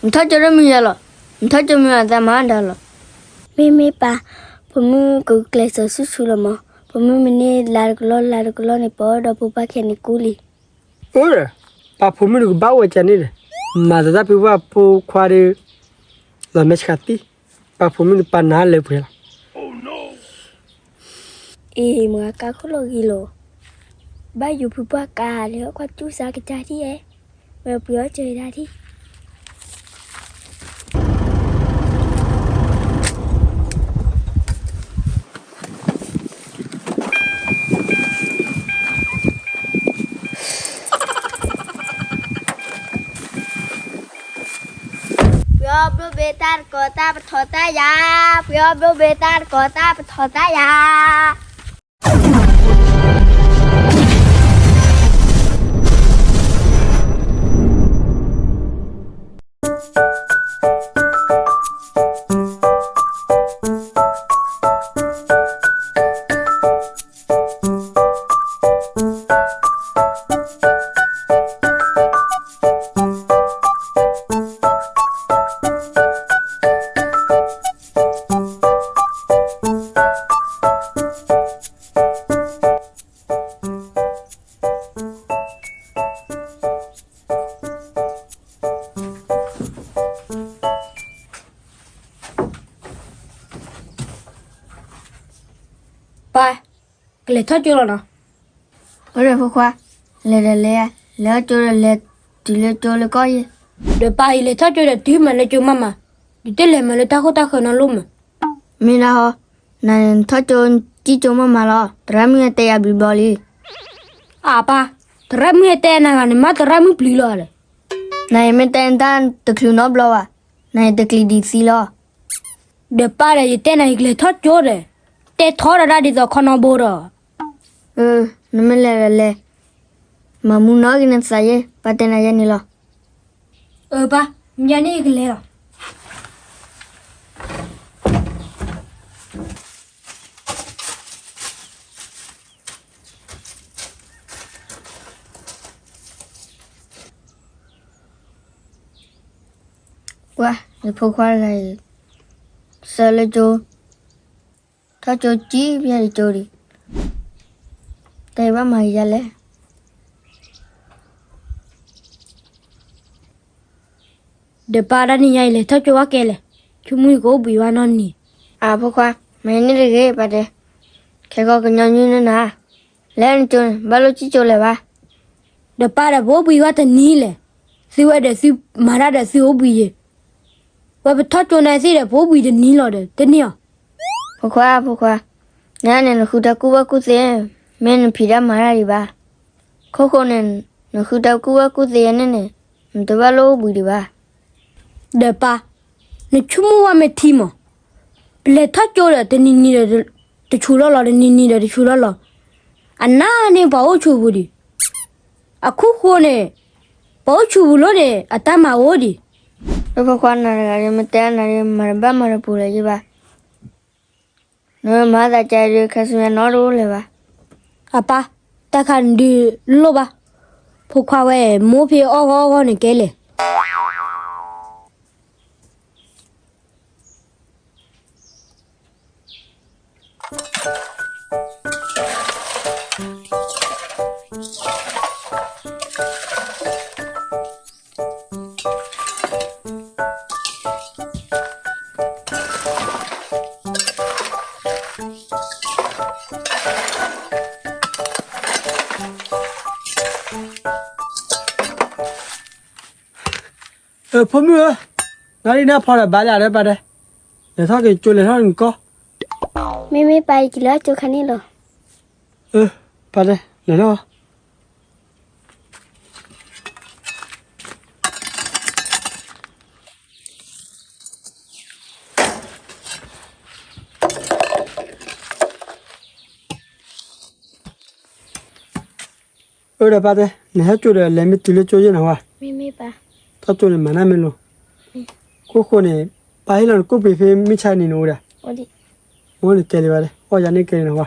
နထီၣ်ကၠိတမုာ်ယၤလီၤ. နထီၣ်ကၠိမုာ်အသးမၤဒါလီၤ. မ့မ့ၢ်ပၢ်, ဖိမုၣ်ကကျဲးစၢးဆူၣ်ဆူၣ်လီၤမး. ဖိမုၣ်မ့ၢ်န့ၢ်လါတကလီၢ်လါတကလီၢ်န့ၣ် ပှၤဒီဖိပၢ်ခဲန့ၣ်ကူလံ. အၢ, ပၢ်ဖိမုၣ်တကဘၣ်ဝဲကန့ၣ်ဒီး, မၤသးတၢ်ဖုပှၢ်ဖိခွါဒီး လီၤမဲာ်ဆှးသံ, ပၢ်ဖိမုၣ်တပာ်နၤလၢပှဲၤလီၤ. အ့ၣ် မ့ၢ်အကါခိၣ်လီၤဂ့ၤလီၤ. ဘၣ်ယိၤဖုပှၢ်ကါလၢဟီၣ်ခွါတူၢ်စါကစၢ်ထံၣ်ဧဲ, ဝဲပှ့ၤအီၣ်စၢၤဒၣ်ထံၣ်. ပှ့ၤအီၣ်ဘျိၣ်ဘ့တၢ်တကိးတၢ်ပထီၣ်တၢ်ယၤ, ပှ့ၤအီၣ်ဘျိၣ်ဘ့တၢ်တကိးတၢ်ပထီၣ်တၢ်ယၤ. ပၢ်, ကလဲၤထီၣ်ကၠိလီၤနီၤ. အိၣ်ဒီးဖိခွါ, လဲၤဒီးလဲၤ, လဲၤထီၣ်ကၠိဒီးလဲၤတုၤလၢကၠိလၢကီၢ်ယဲၢ်. ဒီးပၢ်အံၤ လဲၤထီၣ်ကၠိဒီးတုၤမးလၢကၠိမးမး, ဒုးတလဲၤမးလၢတၢ်ဃိၣ်တၢ်ဃၢၤနီတလိၣ်မး. မ့ၢ်ဒၣ်ဟီ, နထီၣ်ကၠိကံၢ်ကၠိမးမးလီၤ, သရၣ်မုၣ်ဟဲတဲယၤဘျုးဘျီလံ. အၢ ပၢ်, သရၣ်မုၣ်ဟဲတဲနၤဂၤန့ၣ် မ့ၢ်သရၣ်မုၣ်ပျုၤလီၤဒီး. နအံၤမ့ၢ်တဲနတၢ်တချုးနီတဘျီဘၣ်, နအံၤတကျံးဒံးသံလီၤ. ဒီးပၢ်ဒီး ယတဲနၤ ယကလဲၤထီၣ်ကၠိဒီး, တဲထီဒီးဒၣ်ဒ်သိးခီနီဘိဒီး. အၢ, နမ့ၢ်လဲၤဒီးလဲၤ, မၤမူနီၣ်ဂံၢ်နသးယဲၢ်, ပၢ်တဲနၤယဲၢ်န့ၣ်လီၤ. အၢ ပၢ်, မ့ၢ်န့ၣ်ယကလဲၤလီၤ. ပှၤ, ယဖိခွါတဂၤအံၤ, ဆၢလၢကၠိ, ထီၣ်ကၠိကံၢ်ပျဲၢ်တကၠိဒံး, တၢ်အံၤဘၣ်မၤကယၤလဲၣ်. ဒီးပၢ်ဒၣ်နံၤညါအံၤ လဲၤထီၣ်ကၠိဘၣ်ကဲလဲၣ်, ဆိကမိၣ်ယကအိၣ်ဘှံးဝဲနီတနံၤ. အၢ ဖိခွါ, မၤန့ၢ်တဂ့ၤ ပၢ်တဲ, ခဲကီကညီနုၢ်နၤ, လဲၤနကၠိန့ၣ် ဘၣ်လိၣ်ကံၢ်ကၠိလဲၤဘၣ်. ဒီးပၢ်ဒီး ပအိၣ်ဘှံးဝဲတနံၤလဲၣ်, သုဝဲဒီးသုမၤတၢ်ဒီး သုအိၣ်ဘှံးယဲၢ်, ဝဲပထီၣ်ကၠိနၤသ့ၣ်ဒီး ပအိၣ်ဘှံးတနံၤလီၤဒီး တန့ၢ်အီၤ. ဖိခွါ, ဖိခွါ, နန့ၣ် နဃုတၢ်ကူၣ်ဘၣ်ကူၣ်သ့, မ့ၢ်နဖံးတၢ်မၤတၢ်ဒံးဘၣ်. ခိၣ်ဃိန့ၣ် နဃုတၢ်ကူၣ်ဘၣ်ကူၣ်သ့ယဲၢ်န့ၣ်န့ၣ်, နတဘၣ်လိၣ်အိၣ်ဘှံးဒံးဘၣ်. ဒီးပၢ်, နဆိကမိၣ်ဝဲမ့ၢ်ထံမး, ပလဲၤထီၣ်ကၠိဒီးတနံၤနံၤဒီးတဆူးလီၢ်လီၤ, တနံၤနံၤဒီးတဆူးလီၢ်လီၤ. အနၢ်န့ၣ် ပှၤအိၣ်ဆူၣ်ပူၤဒံး, အခိၣ်ဃိန့ၣ်, ပှၤအိၣ်ဆူၣ်ပူၤလီၤန့ၣ် အတၢ်မၤအိၣ်ဒံး. ဖိခွါနၤတဂၤဒီး မ့ၢ်တဲနၤဒီး မၤတဘၣ်မၤတပူၤလၢၤယဘၣ်. နမၤသးကါဒီး ခါဆူညါနီတအိၣ်လၢၤဘၣ်. အပၢ်, တၢ်ခါန့ၣ်ဒုးလိၣ်ဘၣ်, ဖိခွါဝဲ မိၢ်ဖံးအီၣ်ဂီၢ်အီၣ်ဂီၢ်န့ၣ်ကဲလဲၣ်. အၢ ဖိမုၣ်ဧၢ, နၤလံနၢ်ဖီဒီးဘၣ်လၢအရၢပၢ်တဲ, လဲၤထီၣ်က့ၤကၠိလဲၤထီၣ်နကီၢ်. မ့မ့ၢ်ပၢ် ယကလဲၤထီၣ်ကၠိခါန့ၣ်လီၤ. အၢ ပၢ်တဲ လဲၤထီၣ်. အၢ ဒီးပၢ်တဲ နဟဲကၠိဒီး လဲၤမ့ၢ်တုၤလၢကၠိယဲၢ်နဝါ, ထီၣ်ကၠိန့ၣ် မၤနၢ်မ့ၢ်လိၤ. ခိၣ်ဃိန့ၣ် ပၢ်ဟ့ၣ်လီၤနကိၣ်ပှ့ၤဖဲမုၢ်ဆါနံၤနအိၣ်ဒၣ်, အိၣ်န့ၣ်ကဲလံဘၣ်တဲ အီၣ်ယၤန့ၣ်ကဲလံနဝါ,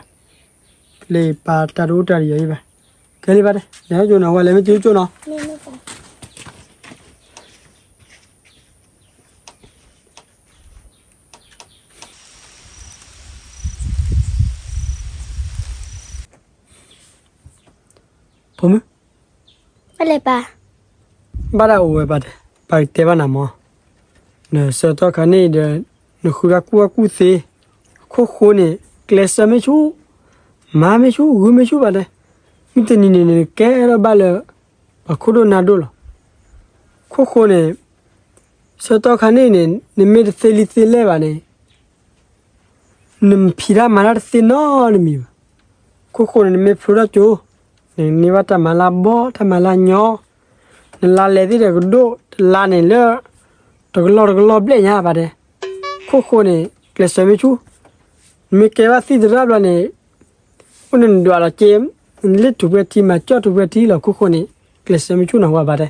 လၢပၢ်တၢ်တအိၣ်တၢ်တယီၤယံဘၣ်, ကဲလံဘၣ်တဲ လဲၤထီၣ်ကၠိနဝါ လဲၤမ့ၢ်တုၤလၢကၠိနီၤ. မုၣ်, ဘၣ်လဲၣ်ပၢ်, ဘၣ်တၢ်အိၣ်ဝဲပၢ်တဲ, ပၢ်ကတဲဘၣ်နၤမၢ်, နဆၢကတီၢ်ခါန့ၣ်ဒီး နဃုဒၣ်ကူၣ်ဘၣ်ကူၣ်သ့, ခိၣ်ဃိန့ၣ် ကျဲးစၢးမ့ၢ်ဆူၣ်, မၤမ့ၢ်ဆူၣ် ဂုာ်မ့ၢ်ဆူၣ်ပၢ်တဲ, မုၢ်တနံၤန့ၣ် နကဲထီၣ်ဘၣ်လၢ ပှၤခိၣ်ဒိၣ်နၢ်ဒိၣ်လီၤ. ခိၣ်ဃိန့ၣ် ဆၢကတီၢ်ခါန့ၣ်န့ၣ် နမ့ၢ်တသ့လံသ့လဲၢ်ဘၣ်န့ၣ် နဖံးတၢ်မၤတၢ်တသ့နီတမံၤဘၣ်. ခိၣ်ဃိန့ၣ် နမ့ၢ်ဖျိထီၣ်ကၠိ, နန့ၢ်ဘၣ်တၢ်မၤလၢဘီ တၢ်မၤလၢညီ, နလါလဲၤသ့ၣ်ဒီးကဒိၣ် တလါန့ၣ်လၢ တကလီၢ်တကလီၢ်ဘျဲၣ်ညါပၢ်တဲ. ခိၣ်ဃိန့ၣ် ကျဲးစၢးမ့ၢ်ဆူၣ်, နမ့ၢ်ကဲဘၣ်သံၣ်သရၣ်ဘျီန့ၣ် အိၣ်န့ၣ်နဒွးလီၤက့, နလ့ၣ်ထူးပှဲၤထံ မၤကၠီၣ်ထူးပှဲၤထံလီၤ ခိၣ်ဃိန့ၣ် ကျဲးစၢးမ့ၢ်ဆူၣ်နီၤဝဲပၢ်တဲ.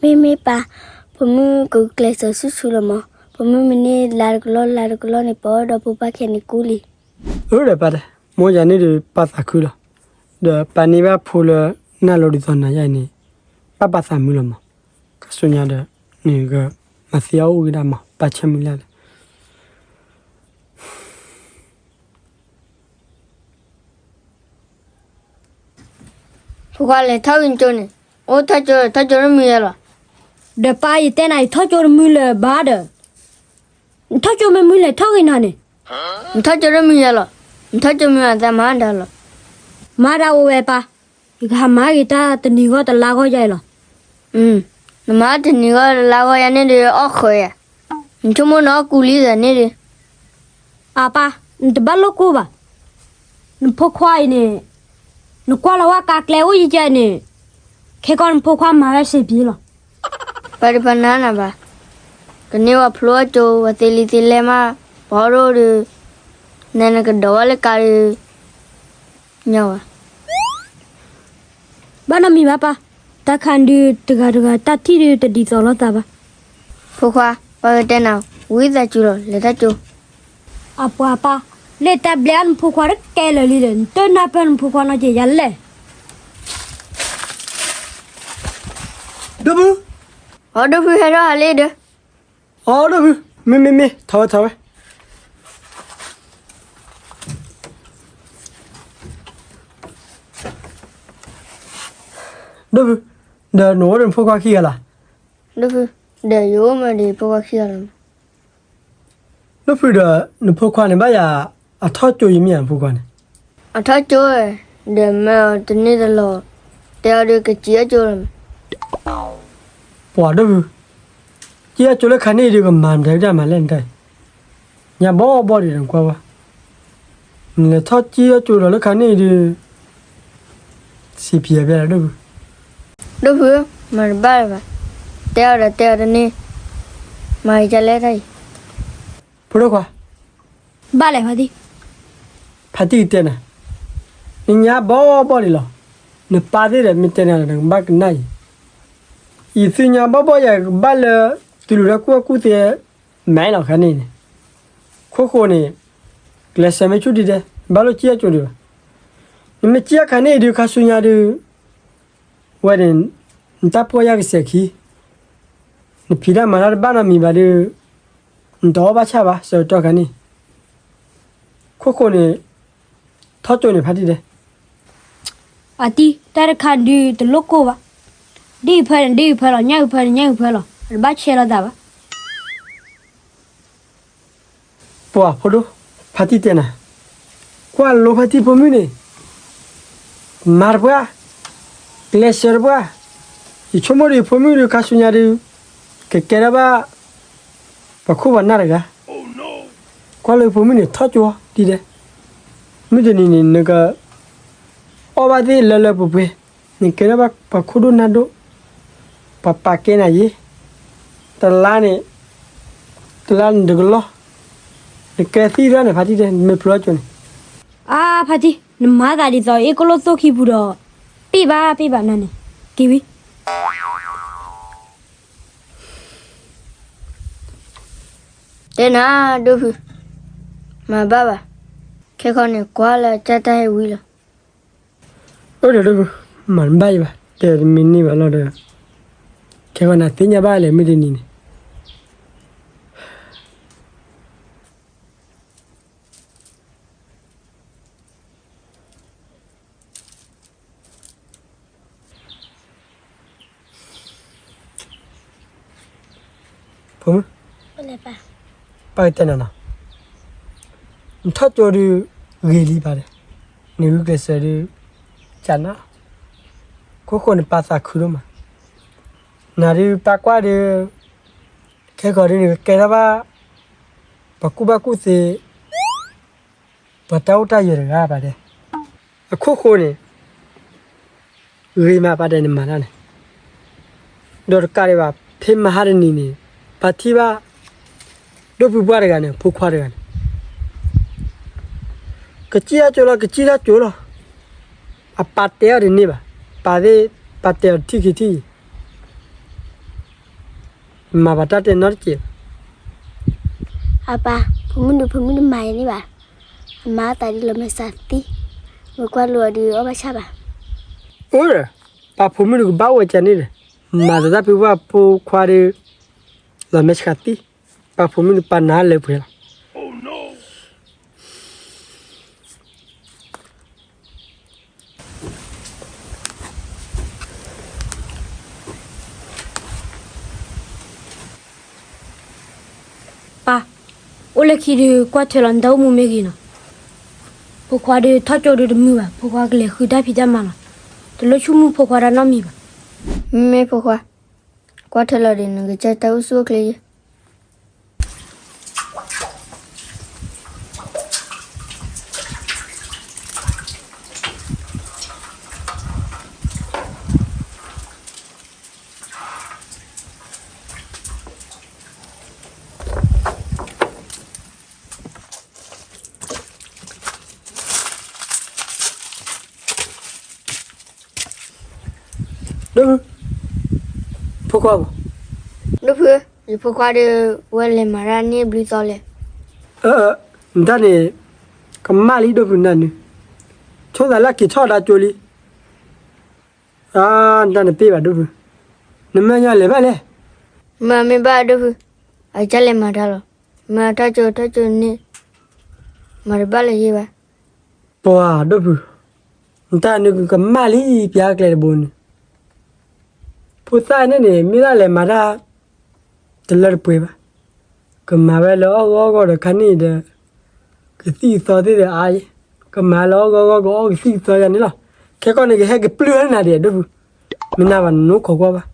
မ့မ့ၢ်ပၢ်, ဖိမုၣ်ကကျဲးစၢးဆူၣ်ဆူၣ်လီၤမၢ်, ဖိမုၣ်မ့ၢ်န့ၢ်လါတကလီၢ်လါတကလီၢ်န့ၣ် ပှၤဒီဖိပၢ်ခဲန့ၣ်ကူလံ. အၢဒီးပၢ်တဲ, မိၢ်ယၤန့ၣ်ဒီးပၢ်သးခုလီၤ, ဒီးပၢ်န့ၢ်ဘၣ်ဖိလၢနၢ်လိၤဒ်သိးနၤယါအံၤန့ၣ် ဘၣ်ပၢ်သးမုာ်လီၤမၢ်, ခါဆူညါဒီး နကမၤသ့အီၣ်အိၣ်ဝဲဒၣ်မၢ် ပၢ်ဆၢမုၢ်လၢ်လၢ ဖိခွါလဲၤထီၣ်ဂ့ၤကၠိန့ၣ်, အိၣ်ထီၣ်ကၠိ ထီၣ်ကၠိတမုာ်ယဲလီၤ. ဒီးပၢ်ယတဲနၤ ယထီၣ်ကၠိတမုာ်လၢၤဘၣ်ဒီး, နထီၣ်ကၠိမ့ၢ်မုာ်လဲၤထီၣ်ဂ့ၤနၤန့ၣ်, နထီၣ်ကၠိတမုာ်ယဲလီၤ, နထီၣ်ကၠိမုာ်အသးမၤဒၣ်လီၤ. မၤဒၣ်အိၣ်ဝဲပၢ်, ယကဟးမၤဂ့ၤတၢ်တနံၤဂီၢ်တလါဂီၢ်ယါအံၤလီၤ. နမၤတနံၤဂီၢ်တလါဂီၢ်ယါန့ၣ်ဒီး အီၣ်ဃၢၤယၤ, နဆိကမိၣ်နအီၣ်ကူလံသးန့ၣ်ဒီး အပၢ်, နတဘၣ်လိၣ်ကိၢ်ဘၣ်. နဖိခွါအံၤန့ၣ်, နကွၢ်လီၤဝဲကါကျဲအိၣ်ယကဲန့ၣ်, ခဲကီၢ်နဖိခွါမၤဝဲစ့ပံလီၤ. ပၢ်ဒုးပနၤနၤဘၣ်, ကန့ၢ်ဝဲဖျိအကၠိ ဝဲသ့လံသ့လဲၢ်မး, ပှၤဟီၣ်ဒိၣ်ဒီး, နဲနကဒီးဝဲလၢကါဒီး, ညါဝဲ ဘၣ်နီတမံၤဘၣ်ပၢ်, တၢ်ခါဒုးတဂၤတဂၤ တၢ်ထံၣ်ဒုးတဒ်သိးလိာ်သးဘၣ်. ဖိခွါ, ပှၤကတဲနၤ, ဝံသးစူၤလီၤ လဲၤထီၣ်ကၠိ. အပှၤပၢ်, လၢတၢ်ဘျဲအီၤနဖိခွါတကဲလၢာ်လံဒီး နတနၢ်ပၢၢ်နဖိခွါနီတကဲယါလဲၣ်. ဒိၣ်ဖု, အီ ဒိၣ်ဖုဟဲထီၣ်ဟးလံဒီး, အီ ဒိၣ်ဖု, မ့ၢ်မ့ၢ်မ့ၢ် ထီၣ်ဝဲထီၣ်ဝဲ ဒိၣ်ဖု, ဒီးနအိၣ်ဒီးနဖိခွါခံဂၤလီၤ. ဒိၣ်ဖု, ဒီးယအိၣ်မးဒီးဖိခွါခံဂၤလီၤ. ဒိၣ်ဖုဒီး နဖိခွါန့ၣ် ဘၣ်ယၤအထီၣ်ကၠိယမ့ၢ်ဧါ နဖိခွါန့ၣ်. အထီၣ်ကၠိ, ဒီးမၢအီၤတန့ၢ်တလီၤ, တဲအီၤဒီးကစံၣ်အီၣ်ကၠိလီၤ. ပှၤဒိၣ်ဖု, စံၣ်အီၣ်ကၠိလၢခါန့ၣ်အံၤဒီး ကမၤနတၢ်မၤလဲၣ်နတၢ်အံၤ, ညါဘီဘီဒံးဒီးကွၢ်ဝဲ, နလဲၤထီၣ်စံၣ်အီၣ်ကၠိဒီးလၢခါန့ၣ်အံၤဒီး စံးပယီၤဖဲလီၤဒိၣ်ဖု. ဒိၣ်ဖု, မၤတဘၣ်လၢၤဘၣ်, တဲအီၤဒီးတဲအီၤတန့ၢ်, မၤကလဲၣ်တၢ်အံၤ. ဖိဒိၣ်ခွါ, ဘၣ်လဲၣ်ဖါတံၢ်, ဖါတံၢ်ကတဲနၤ, နညါဘီဘီဒံးလီၤ, နပၢ်သ့ၣ်ဒီးမ့ၢ်တဲနၤဒီး နကဘၣ်ကနၣ်အံၤ, ယသ့ၣ်ညါဘီဘီယၤ ကဘၣ်လၢ တုၤလူၤတၢ်ကူၣ်ဘၣ်ကူၣ်သ့ မၤလီၤခါန့ၣ်န့ၣ်, ခိၣ်ဃိန့ၣ် ကျဲးစၢးမ့ၢ်ဆူၣ်ဒံးဒဲး ဘၣ်လိၣ်စံၣ်အီၣ်ကၠိဒံးဘၣ်. နမ့ၢ်စံၣ်အီၣ်ခါန့ၣ်အံၤဒုး ခါဆူညါဒုး ဝဲန့ၣ် နတၢ်ပီၢ်ယၢ်ကစဲးခံ, နဖံးတၢ်မၤတၢ်တဘၣ်နီတမံၤဘၣ်ဒီး နတအီၣ်ဘၣ်ဆၣ်ဘၣ် ဆၢကတီၢ်ခါန့ၣ်, ခိၣ်ဃိန့ၣ် ထီၣ်ကၠိန့ၣ်ဖါတံၢ်ဒဲး. ဖါတံၢ် တၢ်တခါဒုးတလိၣ်ကိၢ်ဘၣ်, ဒ်အံၤဖၢန့ၣ် ဒ်အံၤဖၢလီၤ, ညၣ်အံၤဖၢန့ၣ် ညၣ်အံၤဖၢလီၤ, အတဘၣ်ဆဲးလိာ်သးဘၣ်. ပှၤဖိဒိၣ်, ဖါတံၢ်တဲနၤ, ကွၢ်လိဖါတံၢ်ဖိမုၣ်န့ၣ်, မၤတပှၢ်, ကျဲးစၢးတပှၢ်, ယဆိကမိၣ်ဒီးယဖိမုၣ်ဒီး ခါဆူညါဒုး ကကဲထီၣ်ဘၣ် ပှၤခိၣ်ပှၤနၢ်တဂၤ, ကွၢ်လိဖိမုၣ်န့ၣ် ထီၣ်ကၠိဒံးဒဲး, မုၢ်တနံၤန့ၣ် နက အီၣ်ဘၣ်သ့ၣ်လၢလၢပှဲၤပှဲၤ, နကဲထီၣ်ဘၣ်ပှၤခိၣ်ဒိၣ်နၢ်ဒိၣ်, ပှၤပာ်ကဲနၤယ့, တလါန့ၣ်, တလါန့ၣ်တကလီၢ်, နကဲသံၣ်တၢ်န့ၣ် ဖါတံၢ်တဲ နမ့ၢ်ဖျိထီၣ်ကၠိန့ၣ်. အါ ဖါတံၢ် နမၤသးဒ်သိးအ့ၣ်ကလိၣ်သိၣ်ခံပူၤဒီး, ပ့ၢ်ဘၣ်ပ့ၢ်ဘၣ်နၤန့ၣ်, က့ၤဝံၤ တဲနၤ ဒိၣ်ဖု, မၤဘၣ်ဘၣ်, ခဲခီန့ၣ် ကွၢ်လၢကၢ်တၢ်ဟဲဝံၤလီၤ. အၢ ဒီးဒိၣ်ဖု, မၤတဘၣ်ယံၤဘၣ်, တဲတမ့ၢ်န့ၢ်ဘၣ်လီၤဒီး, ခဲခီနၤသ့ၣ်ညါဘၣ်လဲၣ်မုၢ်တနံၤန့ၣ်. ဖိမုၣ်, ပၢ်ကတဲနၤနီၤ, နထီၣ်ကၠိဒုးဂ့ၤလံပၢ်ဒီး, နဂုာ်ကျဲးစၢးဒုး ကနၣ်, ခိၣ်ဃိန့ၣ်ပၢ်သးခုဒိၣ်မး, နၤဒုးပၢ်ကွၢ်ဒုး, ခဲကီးဒုးနကကဲထီၣ်ဘၣ် ပှၤကူၣ်ဘၣ်ကူၣ်သ့ ပှၤတၢ်အိၣ်တၢ်ယၢၤတဂၤပၢ်တဲ, အခိၣ်ဃိန့ၣ် ဂ့ၤမးပၢ်တဲနမၤတၢ်န့ၣ်, ဒီးတကးဒံးဘၣ် ဖဲမဟါတနံၤန့ၣ် ပၢ်ထံၣ်ဘၣ် ဒိၣ်ဖုပှၢ်တဂၤန့ၣ် ဖိခွါတဂၤန့ၣ် ကစံၣ်ထီၣ်ကၠိလီၤ ကစံၣ်ထီၣ်ကၠိလီၤ, အပၢ်တဲအီၤတန့ၢ်ဘၣ်, ပၢ်သ့ၣ် ပၢ်တဲအီၤတထံၣ်ခံထံၣ် မၤဘၣ်တၢ်တဲနီတစဲးဘၣ်. အပၢ်, ဖိမုၣ်ဒုး ဖိမုၣ်တမၤယၤန့ၣ်ဘၣ်, အမၤအသးဒ်လီၤမဲာ်ဆှးသံ, မ့ၢ်ကွၢ်လိာ်အီၤဒုးအီၣ်ဘၣ်ဆၣ်ဘၣ်. အိၣ်ဒီး, ပၢ်ဖိမုၣ်ဒုးကဘၣ်အိၣ်ဝဲကန့ၣ်ဒီး, မၤသးတၢ်ဖုပှၢ်ဖိခွါဒီး, လီၤမဲာ်ဆှးသံ, ပၢ်ဖိမုၣ်ဒုးပာ်နၤလၢပှဲၤလီၤ. ပၢ်, အိၣ်လၢခံဒုးကွၢ်ထွဲလီၤနတၢ်အိၣ်မူမ့ၢ်ဂ့ၤနီၤ, ဖိခွါဒုးထီၣ်ကၠိဒုးတမုာ်ဘၣ်, ဖိခွါကလဲၤဃုတၢ်ဖံးတၢ်မၤလီၤ, တလိၣ်ဆိကမိၣ်ဖိခွါတၢ်နီတမံၤဘၣ်. မ့ၢ်မ့ၢ်ဖိခွါ, ကွၢ်ထွဲလီၤဒီး နကစၢ်တၢ်အိၣ်ဆူၣ်အိၣ်ချ့ယဲ ဒိၣ်ဖု, ဖိခွါဘၣ်. ဒိၣ်ဖု, ယဖိခွါဒီး ဝဲလဲၤမၤတၢ်န့ၣ်ဘျုးသီလဲၣ်. အၢ, နတၢ်န့ၣ် ကမၣ်လံဒိၣ်ဖုနၤနုၤ, ဆိသးလၢက့ၤထီၣ်ဒၣ်ကၠိလံ. အၢ, နတၢ်နပ့ၢ်ဘၣ်ဒိၣ်ဖု, နမၢညီလဲၤဘၣ်လဲၣ်. မၢမ့ၢ်ဘၣ်ဒိၣ်ဖု, အကစၢ်လဲၤမၤတၢ်လီၤ. မၢထီၣ်ကၠိထီၣ်ကၠိန့ၣ်, မၤတဘၣ်လၢၤယဲဘၣ်. ပှၤဒိၣ်ဖု, နတၢ်နုၤကမၣ်လံပျၢ်ကျဲတဘိန့ၣ်, ဖိသၣ်န့ၣ်န့ၣ် မ့ၢ်ဒၣ်လဲၤမၤတၢ် တလၢတပှဲၤဘၣ်, ကမၤဝဲလၢအီၣ်ဂီၢ်အီၣ်ဂီၢ်ဒီးခါန့ၣ်ဒီး, ကသံၣ်ကသီသ့ၣ်ဒီးအါ, ကမၤလၢအီၣ်ဂီၢ်အီၣ်ဂီၢ်ကအီၣ်ကသံၣ်ကသီယၤန့ၣ်လီၤ. ခဲကီၢ်န့ၣ်ကဟဲကပျုၢ်ဝဲနၤဒံးဒိၣ်ဖု, မ့ၢ်နၤဘၣ်နနိခိးကွၢ်ဘၣ်,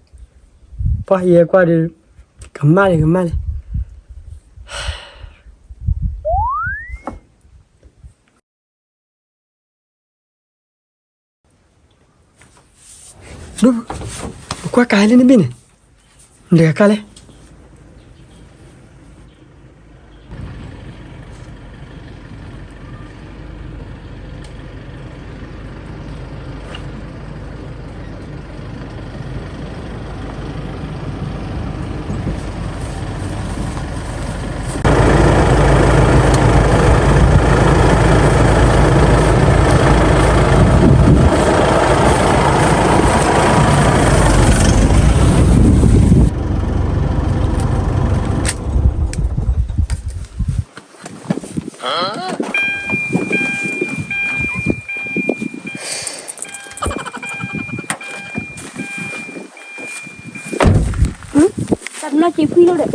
ပှၤယဲကွၢ်ဒီး, ကမၣ်လံကမၣ်လံ. ဒိၣ်ဖု, ပကွၢ်ကၤလၢနဘ့ၣ်န့ၣ်, နတဂၤကၤလဲၣ်. တၢ်တနီၢ်က့ၤဖှံလိာ်ဒီး,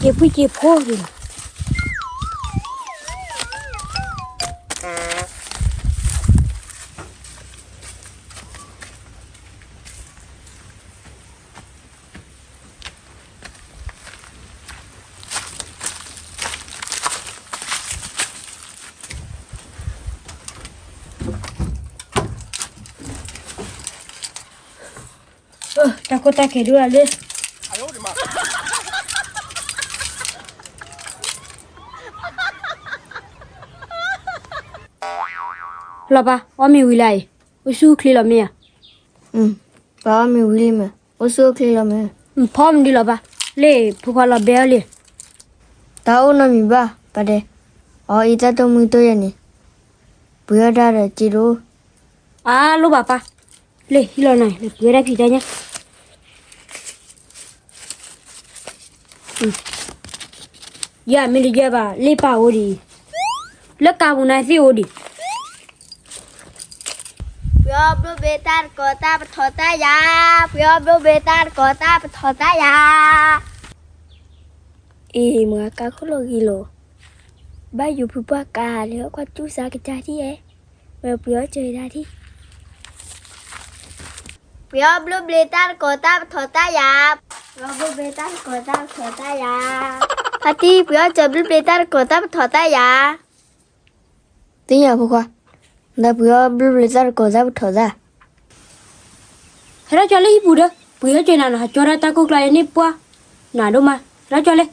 က့ၤဖှံက့ၤဖိလီၤ. တၢ်ခိၣ်တၢ်ခံးဒိၣ်လၢ်လၢ်, လီၤပၢ်, အီၣ်မ့ၤဝံၤလၢ်အံၤ, အိၣ်ဆူၣ်အိၣ်ချ့လီၤမ့ၢ်ဧါ. ပၢ်အီၣ်မ့ၤဝံၤလံမ့ၢ်, အိၣ်ဆူၣ်အိၣ်ချ့လီၤမ့ၢ်. ဖီမနုၤလီၤပၢ်, လၢဖိခွါလီၤဘဲအီၤလံ. တၢ်အိၣ်နီတမံၤဘၣ်, ပၢ်တဲ, အီအံၤတၢ်တိၢ်မုၢ်တိၢ်ယဲၢ်န့ၣ်, ပှ့ၤအီၣ်တၢ်ဒီးစ့ဒိၣ်. အါလိၣ်ဘၣ်ပၢ်, လၢဟံၣ်လီၤနၤ, လၢပှ့ၤဝဲဒၣ်ဖံးတၢ်ညါ. ယမ့ၢ်တယဲၢ်ဘၣ် လ့ပၢ်အိၣ်ဒံး, လၢကးပူၤနၤသ့ၣ်အိၣ်ဒံး. ပှ့ၤအီၣ်ဘျိဘျ့တၢ်တကိးတၢ်ပထီၣ်တၢ်ယၤ, ပှ့ၤအီၣ်ဘျိဘျ့တၢ်တကိးတၢ်ပထီၣ်တၢ်ယၤ. အ့ မ့ၢ်အကါခိၣ်လီၤဂ့ၤလီၤ, ဘၣ်ယိၤဖုပှၢ်ကါလၢကွၢ်တူၢ်စါကစၢ်ဒ်အဲၣ်, ဝဲပှ့ၤအီၣ်စၢၤဒၣ်ဒံး. ပှ့ၤအီၣ်ဘျိဘျ့တၢ်တကိးတၢ်ပထီၣ်တၢ်ယၤ, ပှ့ၤအီၣ်ဘျိဘျ့တၢ်တကိးတၢ်ပထီၣ်တၢ်ယၤ. ဖါတံၢ် ပှ့ၤအီၣ်စၢၤဘျိဘျ့တၢ်တကိးတၢ်ပထီၣ်တၢ်ယၤ. သ့ၣ်ညါဖိခွါ, နပှ့ၤအီၣ်ဘျိဘျ့တၢ်တကိးတၢ်ပထီၣ်တၢ် ဟဲထီၣ်ကၠီလၢဟံၣ်ပူၤဒီး ပှ့ၤဟဲကၠီနၤနီၤ ဟးကၠီဒၣ်တၢ်ကိၢ်ကျါအံၤန့ၣ်ပှၢ်, နၤဒိၣ်မး, ဟဲထီၣ်ကၠီလံ.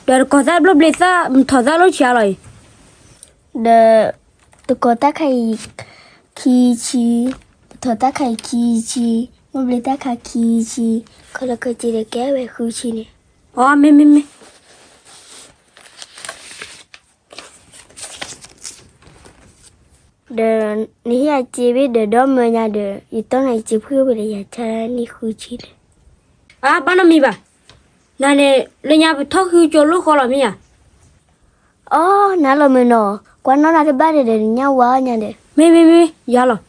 ဒီးတကိးသၣ်ဘျိဘျ့သၣ် မထီၣ်သၣ်လိၣ်ဆံးအါလီၤအံၤ, ဒီး တကိးတၢ်ခါအံၤ ခံဆံ, ပထီၣ်တၢ်ခါအံၤခံဆံ, ဘျိဘျ့တၢ်ခါခံဆံ, ခီလီၤခီက့ၤဒီးကဲဝဲဃုဆံန့ၣ်. အီ မ့ၢ်မ့ၢ်မ့ၢ် ဒီး နဟ့ၣ်ယၤစ့ဘ့ၣ်ဒီးဒီမၢညါဒီး ယတီၢ်နၤယစ့ဖှံအိၣ်ဝဲဒီး ယဆါန့ၢ်ဃုဆံန့ၣ်. အါ ဘၣ်နီတမံၤဘၣ်, နၤန့ၣ် လၢညါပထီၣ်ဃုကၠိလိၣ်ဃီလီၤမ့ၢ်ဧါ. အီ နၤလီၤမ့ၢ်နီၤ, ကွၢ်နီၣ်နၤတဘၣ်ဒီး ဒီးညၣ်ဝါအီၣ်ညါဒီး. မ့ၢ်မ့ၢ်မ့ၢ် ယၤလီၤ,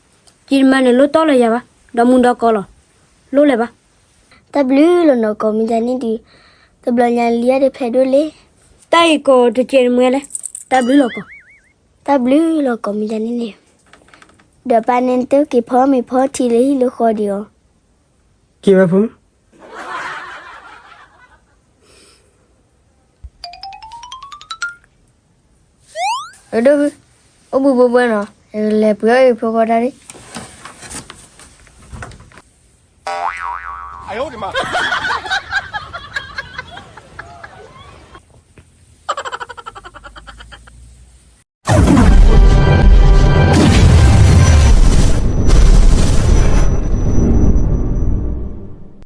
က့ၤတမၤန့ၣ်လိၣ်တီၢ်လၢယၤဘၣ်, ဒီးမူဒီးကီးလီၤ, လိၣ်လဲၤဘၣ်. တၢ်ဘျုးလီၤနီၤ ကိးမံၤဒ်န့ၣ်ဒီး, တဘျီညါလံဧါဒီးဖဲဒိၣ်လံ. တၢ်အံၤကိးတကဲးတမှဲလဲၣ်, တၢ်ဘျုးလီၤကိး. တၢ်ဘျုးလီၤကိးမံၤဒ်န့ၣ်န့ၣ်, ဒီးပၢ်န့ၣ်တက့ၤဖီမ့ၤဖီထံလၢဟံၣ်လၢဃီဒံးအီၤ. က့ၤဝဲဖိ အဒိၣ်ဖု, အိၣ်ဘှံးဘှဲဘှဲနီၤ, လဲၤပှ့ၤအီၣ်အံၤဖိဃီတၢ်လံ.